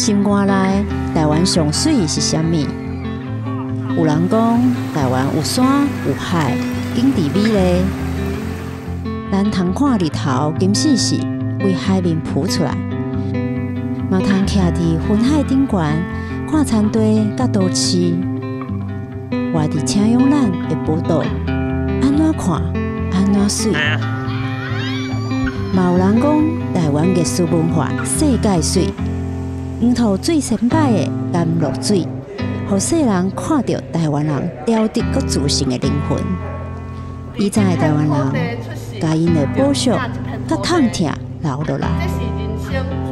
心肝內，台灣上媠是啥物？有人講台灣有山有海，景緻美麗。咱通看日頭金絲是為海面浮出來，嘛通徛佇雲海頂懸看田地佮都市，活佇請養咱的寶島，按怎看按怎媠。嘛有人講台灣藝術文化世界媠，黃土水先擺的甘露水，予世人看著台灣人雕刻閣自信的靈魂。以前的台灣人，共𪜶的保守佮痛疼留落來。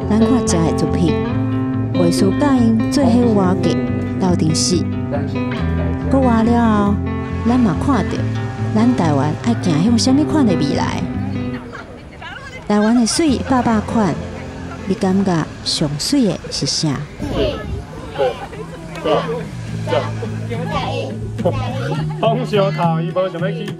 咱看遮的作品，畫師佮𪜶做伙活計鬥陣死，閣活了後，咱嘛看著咱台灣愛行向啥物款的未來。台灣的媠百百款，你感覺上媠的是啥？風相透，伊無想欲起飛。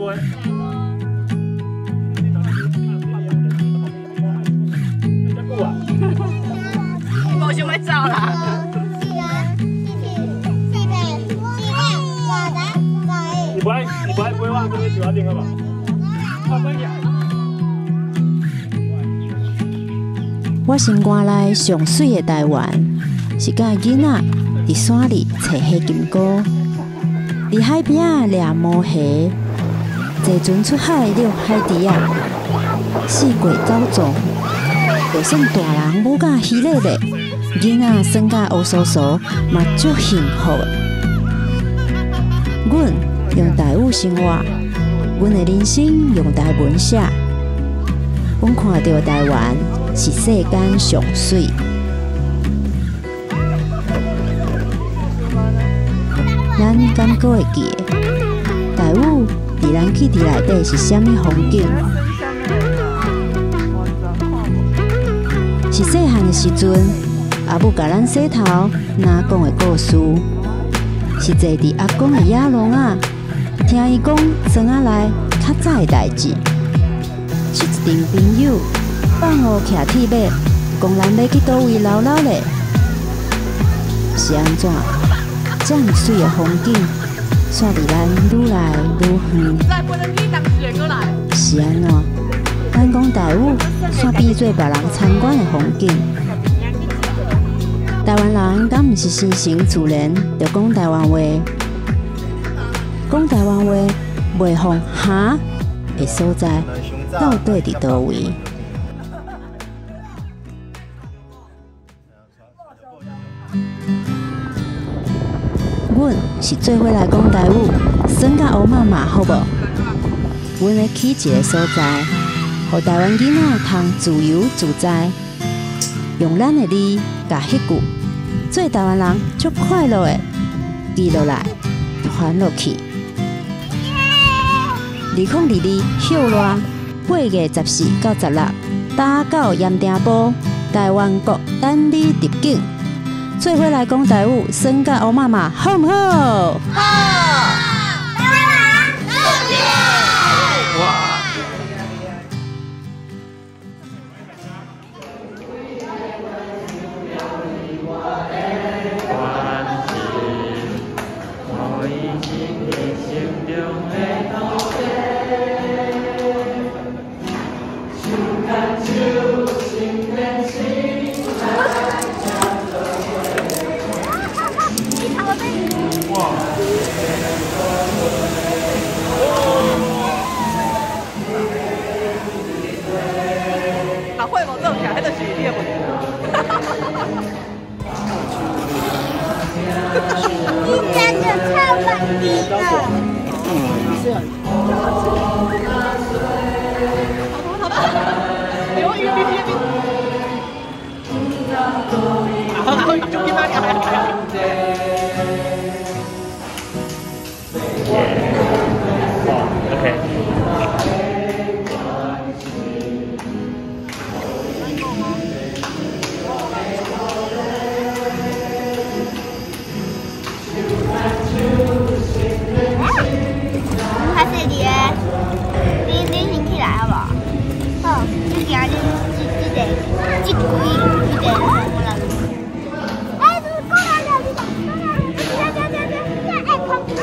無想欲走啦。伊不愛飛，我放佇樹仔頂好無？我飛起來。我心肝內上媠的台灣，是佮囡仔佇山裡揣黑金菇，佇海邊仔掠魔蝦，坐船出海遛海豬仔，四界走傱，就算大人舞甲稀咧咧，囡仔耍甲烏趖趖嘛足幸福的。阮用台語生活，阮的人生用台文寫，阮看著台灣是世間上媠。咱敢閣會記得台語佇咱記憶內底是啥物風景？是細漢的時陣，阿母共咱洗頭，若講的故事；是坐佇阿公的野籠仔，聽伊講庄仔內較早的代誌；是一陣朋友放學騎鐵馬，講咱欲去佗位溜溜咧？是按怎？遮爾媠的風景，煞離咱愈來愈遠。是按怎？咱講台語，煞變做別人參觀的風景。台灣人敢毋是生成自然就講台灣話？講台灣話袂予哈的所在，到底佇佗位？阮是做伙來講台語，耍甲烏麻麻好無？阮欲去一个所在，予台灣囡仔通自由自在，用咱的字共彼句做台灣人足快樂的記落來，傳落去。2022歇熱8月14到16，打到鹽埕埔台灣國等你入境。做伙來講台語，耍甲烏麻麻，好毋好？好。台灣人哇！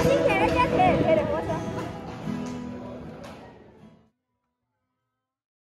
謝謝。